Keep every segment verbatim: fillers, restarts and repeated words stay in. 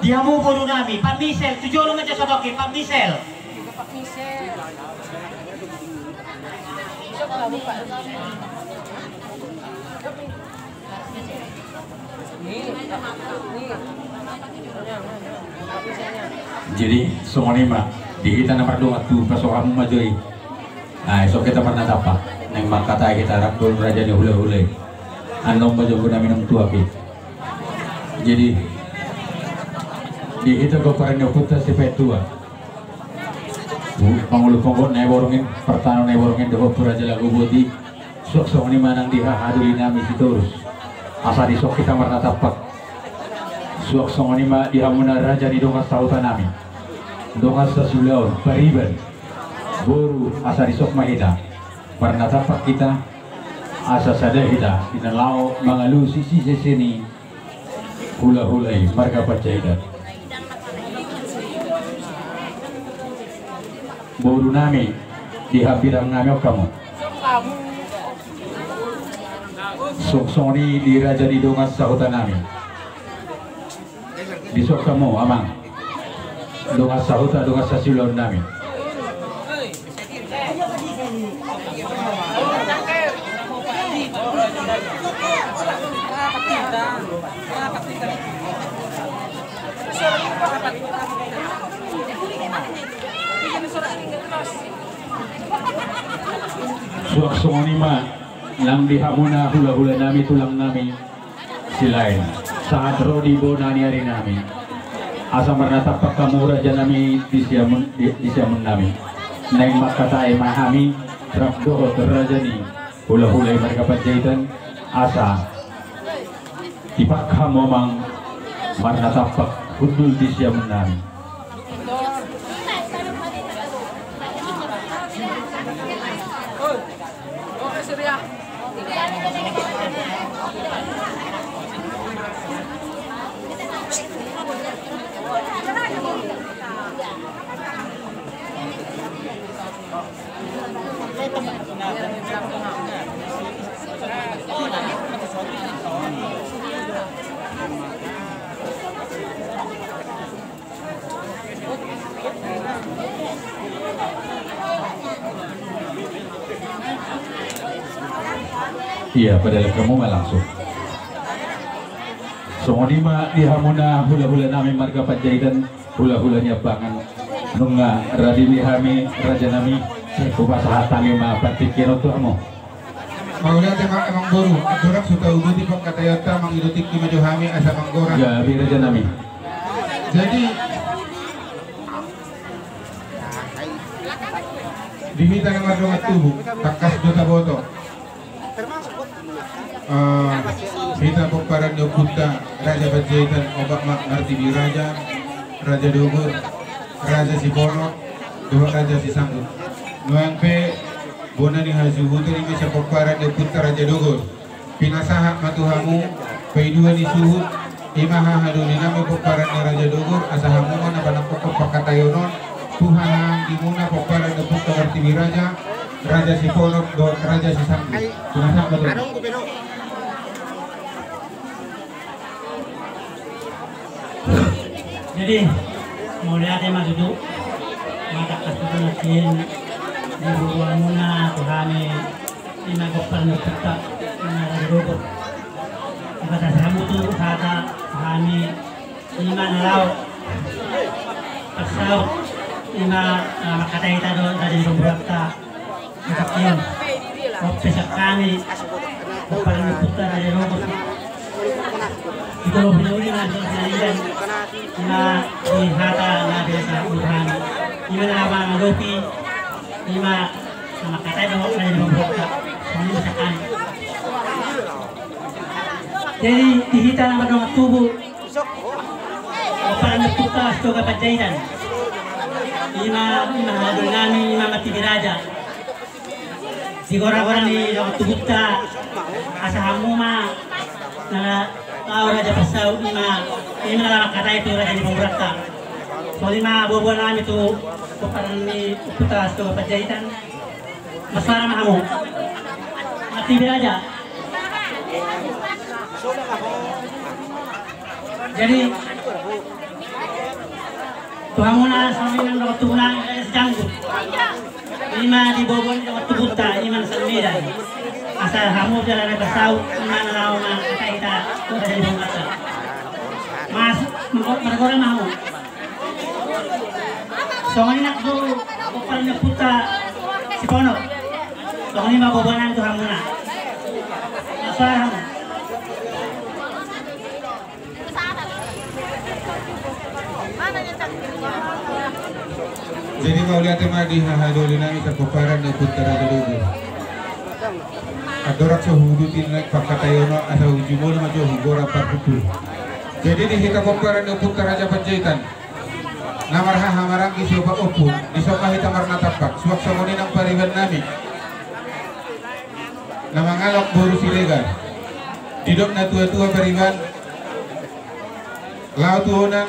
Di hamu boru nami, Pak Misel, tu jolo ma jo sotongki, Pak Misel. Jadi songon i ma, di hita na mardongan tubu, pasahat hamu ma jo i. Ai songon hita marnatampak, naeng mangkatai hita rap dohot raja ni hulahula i. Annon ma jo boru nami naung tuak i. Jadi di hita pomparan ni ompunta Sipaetua, mangolu ponggot Naiborngin, partano Naiborngin dohot Raja Laguboti, suang songon i ma nang di hahadoli nami Sitorus. Asa dison hita marnatampak. Suang songon i ma di hamuna raja ni dongan sahuta nami, dongan sasiulaon, pariban, boru, asa dison ma hita marnatampak hita, asa sada hita di na laho mangalusi sisese ni hulahula i marga Panjaitan. Boru nami, di hambirang nami on hamu. Suang songon i di raja ni dongan sahuta nami. Dison hamu amang, dongan sahuta, dongan sasiulaon nami. Suang songon i ma nang di hamuna hulahula nami, tulang nami Silaen, sahat ro di bona ni ari nami. Asa marnatampak hamu raja nami di siamun, di, di siamun nami. Naeng mangkatai ma hami rap dohot raja ni hulahula i marga Panjaitan, asa tipak hamu amang marnatampak hundul di siamun nami. Ia, padahal hamu ma langsung. Songon i ma di hamuna hulahula nami marga Panjaitan, hulahula Niambangan. Nunga radi di hami raja nami, sai hupasahat hami ma partingkian on tu hamu. Mauliate ma amang boru, andorang so tauboti pangkataionta, mangido tingki ma jo hami asa manggora. Gabe raja nami. Jadi di hita na mardongan tubu, tangkas do taboto. Eh, hita pomparan ni ompunta Raja Panjaitan, obat ma Martibiraja, Raja Dogor, Raja Siponok, dohot Raja Sisanggut. Nuaeng pe bona ni hasuhuton i ma sian pomparan ni ompunta Raja Dogor. Pinasahat ma tu hamu paidua ni suhut, i ma hahadoli nami pomparan ni Raja Dogor, asa hamu ma na panangkokhon pangkataion on tu hahaanggimuna pomparan ni ompunta Martibiraja, Raja Siponok dohot Raja Sisanggut. Pinasahat ma tu hamu. Jadi mauliate ma tutu, ma tangkas tutu nangkin di boruonmuna tu hami, i ma pomparan ni ompunta, i ma Raja Dogor. Dipasahat hamu tu hata hami, i ma na laho pasaut, i ma, eh, mangkatai hita dohot raja ni boruonta. Mangkatai on, on pe sian hami pomparan ni ompunta Raja Dogor, di tolu pulu uli na di Sinaligan, na di hata na di Sinaligan, i ma na laho mangadopi, i ma na mangkatai dohot raja ni boruonta. Songon i ma sian hami. Jadi di hita na mardongan tubu, pomparan ni ompunta Sitoga Panjaitan, i ma, i ma hahadoli nami, i ma Martibiraja. Di goragora ni dongan tubunta, asa hamu ma na laho raja pasaut, i ma, i ma na laho mangkatai tu raja ni boruonta. Songon i ma boaboa nami tu pomparan ni ompunta Sitoga Panjaitan. Marsuara ma hamu. Martibiraja. Jadi Tu hamuna songon i nang dohot tu hamuna, eh, sijanggut. Ima di bobo ni dohot tu buta, ima na salmida. Asa hamu jala na bersaut, ima na laho ma asa hita, tu asa di bobo kata. Mas, mangko-, margora ma hamu. Songon i nang tu, pomparan ni ompunta Siponok. Songon i ma boboan tu hamuna. Asa hamu. Jadi mauliate ma di hahadolinami sapomparan ni ompunta Raja Dodo. Andorang so huuduti na pangkataion on asa hujumolo ma jo hugora parhundul. Jadi di hita pomparan ni ompunta Raja Panjaitan. Na marhaha maranggi siopat ompung, dison ma hita marnatampak, suang songon i nang paribannami. Na mangalap boru Siregar. Didok na tua-tua pariban. Laho tu onan,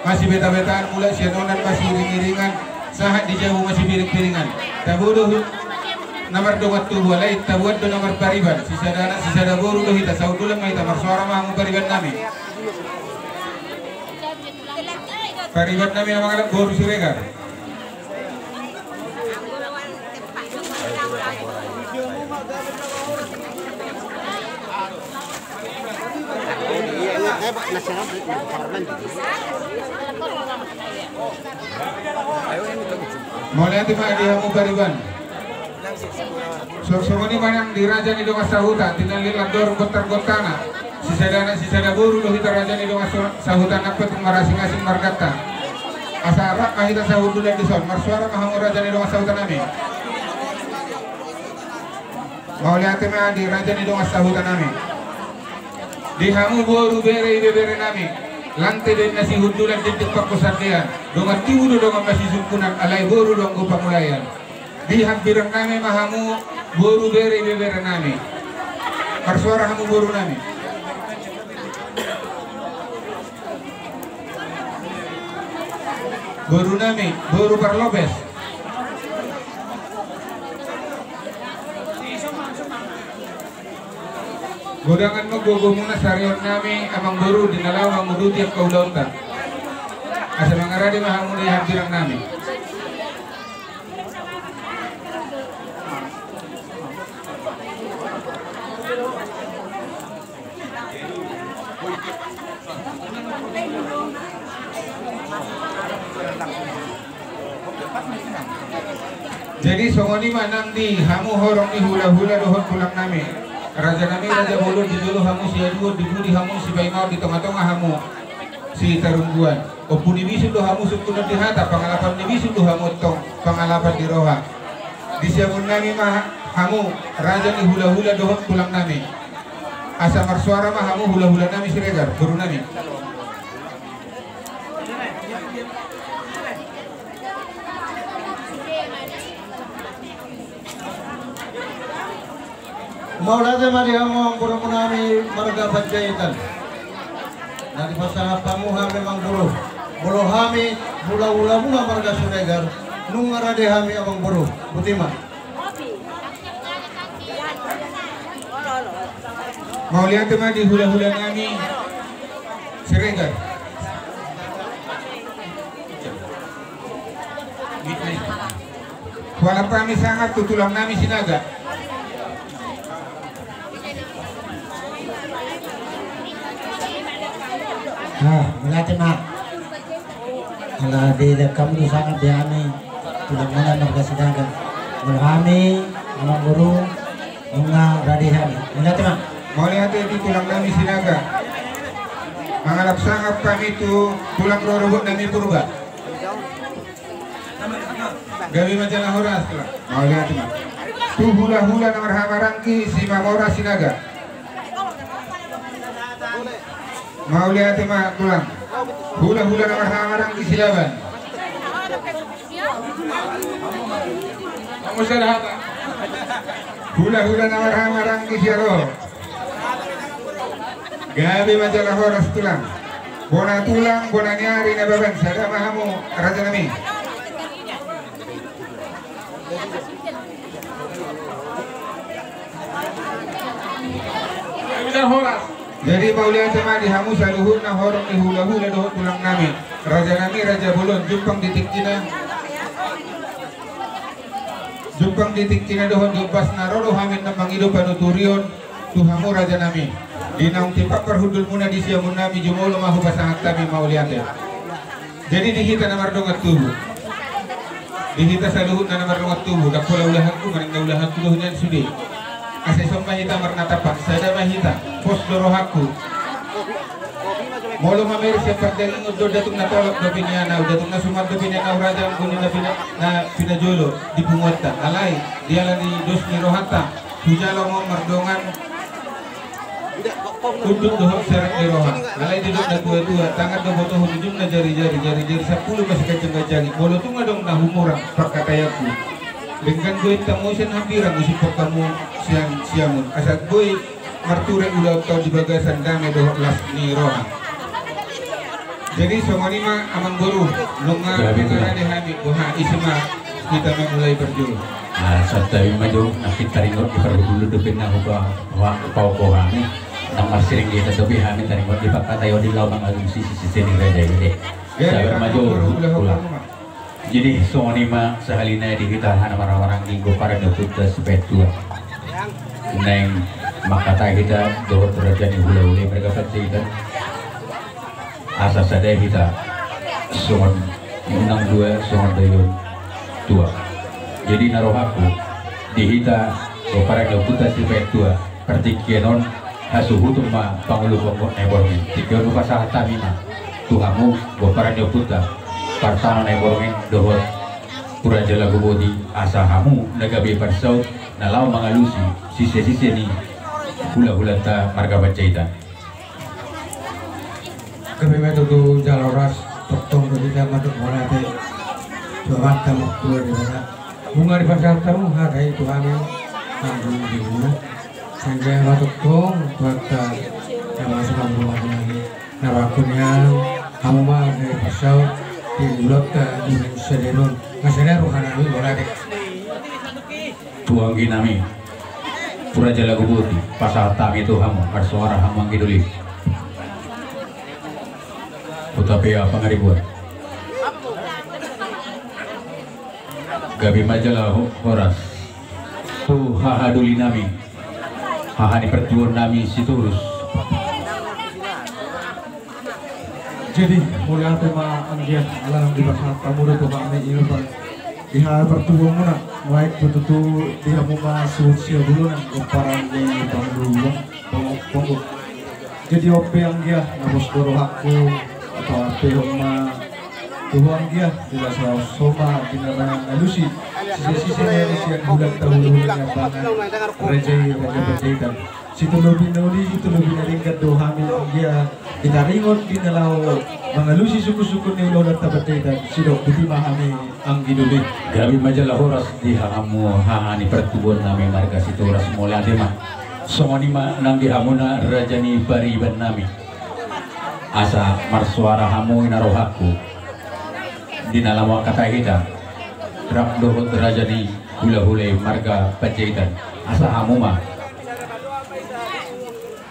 masibeta-betaan, mulak sian onan, masiring-iringan, sahat di jabu, masipiring-piringan. Tabo do hu-, na mardongan tubu, alai taboan do na marpariban, sisada anak, sisada boru do hita, sahundulan ma hita, marsoara ma hamu paribannami. Paribannami na mangalap boru Siregar. Mauliate ma di hamu pariban. Songon i ma nang di raja ni dongan sahuta, tinallik landor gontar-gontarna. Sisada anak sisada boru do hita raja ni dongan sa-, sahuta, nang pe tung marasing-asing marganta. Asa rap ma hita sahundulan dison, marsoara ma hamu raja ni dongan sahutanami. Mauliate ma di raja ni dongan sahutanami. Di hamu boru bere ibeberenami. Lante do inna sihundulan dikduk pangkosandean. Dongan tubu do dongan masisungkunan alai boru do anggo pangulayan. Di hambirang nami ma hamu boru bere ibebere nami. Marsuara hamu boru nami. Boru nami, boru parlopes. Godangan ma gogo muna sarion nami amang boru di na laho manguduti angka ulaonta. Asa mangarade ma hamu di hambirang nami. Jadi songon i ma nang di hamu horong ni hulahula dohot tulang nami. Raja nami raja bolon di jolo hamu siaduon, di pudi hamu sipaimaon, di tongatonga hamu sitarungguan. Ompu ni bisuk do hamu sungkunan di hata, pangalapan ni bisuk do hamu antong pangalapan di roha. Di siamun nami ma hamu raja ni hulahula dohot tulang nami. Asa marsuara ma hamu hulahula nami Siregar, boru nami. Mauliate ma di hamu amang boru nami marga Panjaitan. Na dipasangap hamu hami amang boru. Molo hami hulahula muna marga Siregar, nunga rade hami amang boru. Botima. Mauliate ma di hulahula nami Siregar. Hualap hami sangap tu tulang nami Sinaga. Ah, mauliate ma. Ala dilehon hamu do sangap di hami tulang muna marga Sinaga. Molo hami amang boru nunga rade hami. Mauliate ma. Mauliate di tulang nami Sinaga. Mangalap sangap hami tu tulang rorobot nami Purba. Gabe ma jala horas, tulang. Mauliate ma. Tu hulahula na marhamaranggi Simamora Sinaga. Mauliate ma tulang. Hulahula na marhamaranggi Silaban. Hulahula na marhamaranggi Siaro. Gabe ma jala horas tulang. Bona tulang, bona ni ari Nababan, sada ma hamu raja nami. Jadi mauliate ma di hamu saluhutna horong ni hulahula dohot tulang nami. Raja nami, raja bolon, jumpang di tingkina. Jumpang di tingkina dohot di ombasna, ro do hami na mangido panuturion tu hamu raja nami. Di naung tipak parhundulmuna di siamun nami, jumolo ma hupasahat hami mauliate. Jadi di hita na mardongan tubu, di hita saluhutna na mardongan tubu, ndang pola ulahanku, manang na ulahanku do nian sude. Asa ison ma hita marnatapan, sada ma hita, pos do rohangku. Molo mamereng sian pardagingon do datuk na tolap dope nian au, datuk na suman dope nian au raja, anggo na pina, na pinajolo di punguanta. Alai diala ni dos ni rohanta, hujalo ma mardongan unduk dohot serep ni roha. Alai didok na tua-tua, tangan do botohon, ujungna jari-jari, jari-jari sampulu ma siganjang-ganjangi. Molo tung adong na humurang parkataianku, denggan do inta muse sian hambirang, usipok hamu sian siamun. Asa boi marture ulaonta di bagasan dame dohot las ni roha. Jadi songon i ma amangboru, nunga mangarade hami, boha, isi ma hita mamulai parjolo. Nah, santabi ma jo, na hita taringot di parhundul dope na hupa, hupa, hupa, hupa hami. Nang marsiring di hita dope hami taringot di pangkataion di laho mangalusi sise-sise ni raja i. Sabar ma jo, amangboru, ulaon. Jadi songon i ma sahali nai di hita haha na marhahamaranggi, pomparan ni ompunta Sipaetua. Naeng mangkatai hita dohot raja ni hulahula i marga Panjaitan. Asa sada hita songon nang dua songon daion tua. Jadi na rohangku di hita pomparan ni ompunta Sipaetua. Partingkian on hasuhuton ma pangulu pongkot Naiborngin. Tingki on hupasahat hami ma tu hamu pomparan ni ompunta, partama Naiborngin dohot Pura Jala Guboti, asa hamu na gabe pansaut na laho mangalusi sise-sise ni hulahulanta marga Panjaitan. Gabe ma tutu jala horas, tongtong do hita mandok mauliate tu Amanta Martua Debata. Nunga dipasahat hamu hata i tu hami, anggi doli. Sehingga ma tongtong tu angka na masa mambuat lagi. Na baku nian hamu ma gabe pansaut di ulaonta di sadari on. Nga sada roha nami, mauliate. Tu anggi nami Pura Jala Guboti, pasahat hami tu hamu, marsuara hamu anggi doli. Huta Pea Pangaribuan. Gabe ma jala ho-, horas tu haha doli nami, haha ni partubuan nami Sitorus. Jadi mauliate ma anggia, ala nang dipasahat hamu do tu hami i, di haha partubuanmuna. Baik tutu di hamu ma suhut Siabulunan, pomparan ni pangulu pongkot. Jadi on pe anggia, na pos do rohangku, atau on pe on ma tu ho anggia, di las laos ho ma di na mangalusi sise-sise ni sian hulahulanta, hulahula ni ambangan raja i, raja Panjaitan. Sitolopi na uli, sitolopi na denggan do hami anggia, di taringot di na laho mangalusi sungkun-sungkun ni hulahulanta Panjaitan. Sidok, botima hami anggi doli. Gabe ma jala horas di hamu haha ni partubuan nami marga Sitorus, mauliate ma. Songon i ma nang di hamuna raja ni pariban nami. Asa marsuara hamu i na rohangku, di na laho mangkatai hita rap dohot raja ni hulahula i marga Panjaitan. Asa hamu ma.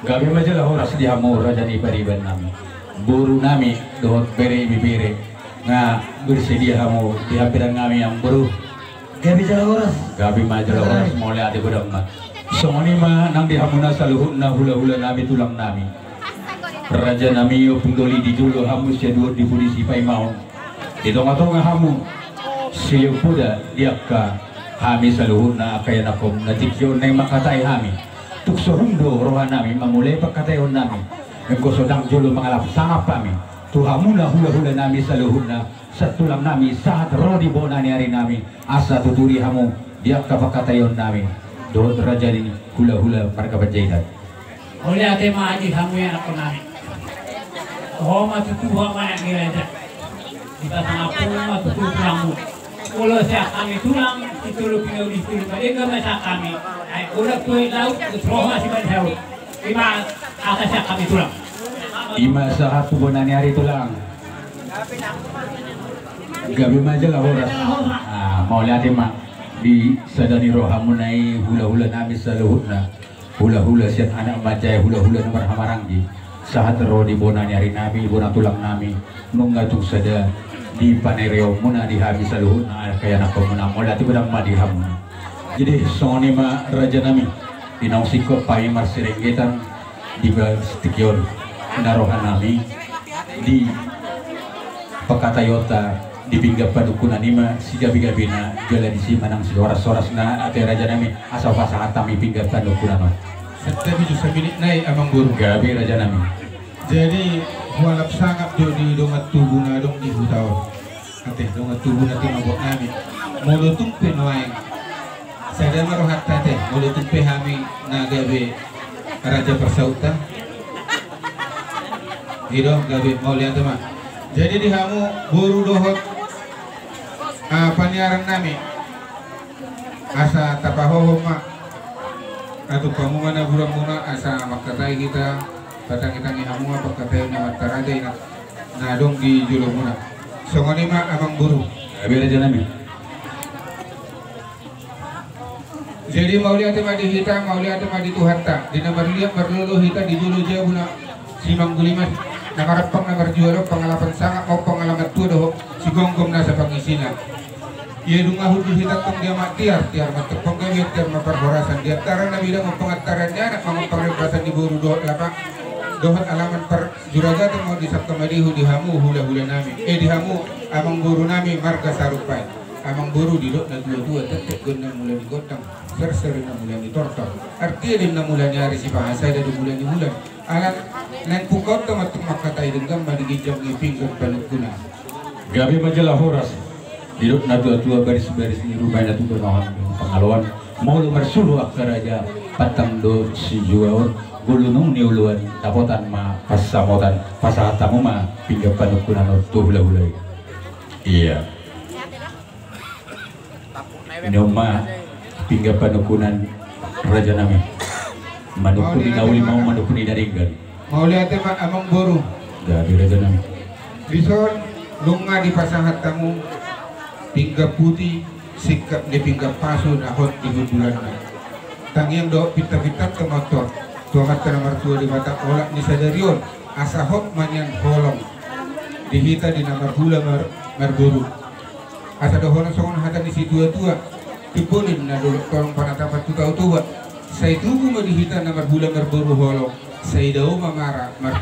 Gabe ma jala horas di hamu raja ni pariban nami, boru nami dohot bere ibebere, nga bersedia hamu di hambirang nami, amangboru? Gabe jala horas. Gabe ma jala horas, mauliate godang ma. Songon i ma nang di hamuna saluhutna hulahula nami, tulang nami, raja nami, ompung doli, di jolo hamu siaduon di pudi sipaimaon, di tonga-tonga hamu silehon poda di angka hami saluhutna angka ianakhon na tingki on naeng mangkatai hami. Tung so hun do roha nami mamulai pangkataion nami, anggo so ndang jolo mangalap sangap hami tu hamuna hulahula nami saluhutna, sahat tulang nami, sahat ro di bona ni ari nami, asa tuturi hamu di angka pangkataion nami dohot raja ni hulahula marga Panjaitan. Mauliate ma di hamu ianakhon nami. Ho ma tutu ho ma anak ni raja. Dipasangap hamu ma tutu tulangmu. Molo sian hami tulang, sitolopi na uli, sitolopi na denggan ma sian hami. Ai godang tu aek laut, dos roha sian saut. I ma asa sian hami tulang. I ma sahat tu bona ni ari, tulang. Gabe ma jala horas. Ah, mauliate ma di sada ni rohamuna i hulahula nami saluhutna. Hulahula sian anak manjae, hulahula na marhahamaranggi. Sahat ro di bona ni ari nami, bona tulang nami, nunga tung sada di panereon muna di hami saluhutna angka ianakhon muna, mauliate ma di hamu. Jadi songon i ma raja nami, di naung singkop hami marsirenggetan di bagas tingki on, na roha nami di pangkataionta di pinggan panungkunan i ma sigabe-gabena jala disi manang sihoras-horasna ate raja nami, asa pasahat hami pinggan panungkunan on. Santabi tu sabilit nai amang boru. Gabe raja nami. Jadi hualap sangap do di dongan tubu na adong di huta on. Ate dongan tubu na tinobot nami, molo tung pe nuaeng sada ma rohanta ate, molo tung pe hami na gabe raja parsautta. I do gabe, mauliate ma. Jadi di hamu boru dohot, ah, paniaran nami, asa tapahohom ma. Atup hamu ma na buran muna asa mangkatai hita, patangi-tangi hamu ma pangkataion ni amanta raja i na adong di jolo muna. Songon i ma amang boru. Gabe raja nami. Jadi mauliate ma di hita, mauliate ma di Tuhanta, di na marliat marlolo hita di jolo jabu na simanggulimas, na marampang na marjual on, pangalapan sangap ma on, pangalapan tua dohot sigomgom nasa pangisina. Ia dung ahut di hita tong dia ma tiar, tiar ma tong panggabean, tiar ma parhorasan, di antaran na bidang on pangantaran ni anak, mangan parembasan ni boru dohot lapa, dohot alaman parjuragatan ma on di sangka madihu di hamu hula-hula nami, eh, di hamu amang boru nami marga Sarupai. Amang boru, didok na tua-tua, tettek gondang mula ni gondang, serser na mula ni tortor. Artina do na mula ni ari, sipahasada do mula ni bulan. Ala naeng pungkaonta ma tong mangkatai, denggan ma di ginjang ni pinggan panungkunan. Gabe ma jala horas. Didok na tua-tua, baris-baris ni ruma i na tupa na hon pangaloan. Molo marsuru angka raja, pantang do sijuaon, gulunung ni oloan, dapotan ma pansamotan, pasahat hamu ma pinggan panungkunan on tu hula-hula i. Ia. Ni on ma pinggan panungkunan raja nami. Manungkun ni na uli ma on, manungkun ni na denggan. Mauliate ma amang boru. Gabe raja nami. Dison nunga dipasahat hamu pinggan puti, singkap ni pinggan pasu na hot di hundulanna. Tangiang dohot pinta-pintanta ma on tu Amanta na martua Debata, olat ni sadari on, asa hot ma nian holong di hita di na marhula mar-, marboru. Asa dohonon songon hata ni situa-tua, timbo ni na dolok tolong panatapan tu Tao Toba. Sai tubu ma di hita na marhula marboru holong, sai dao ma mara marta-,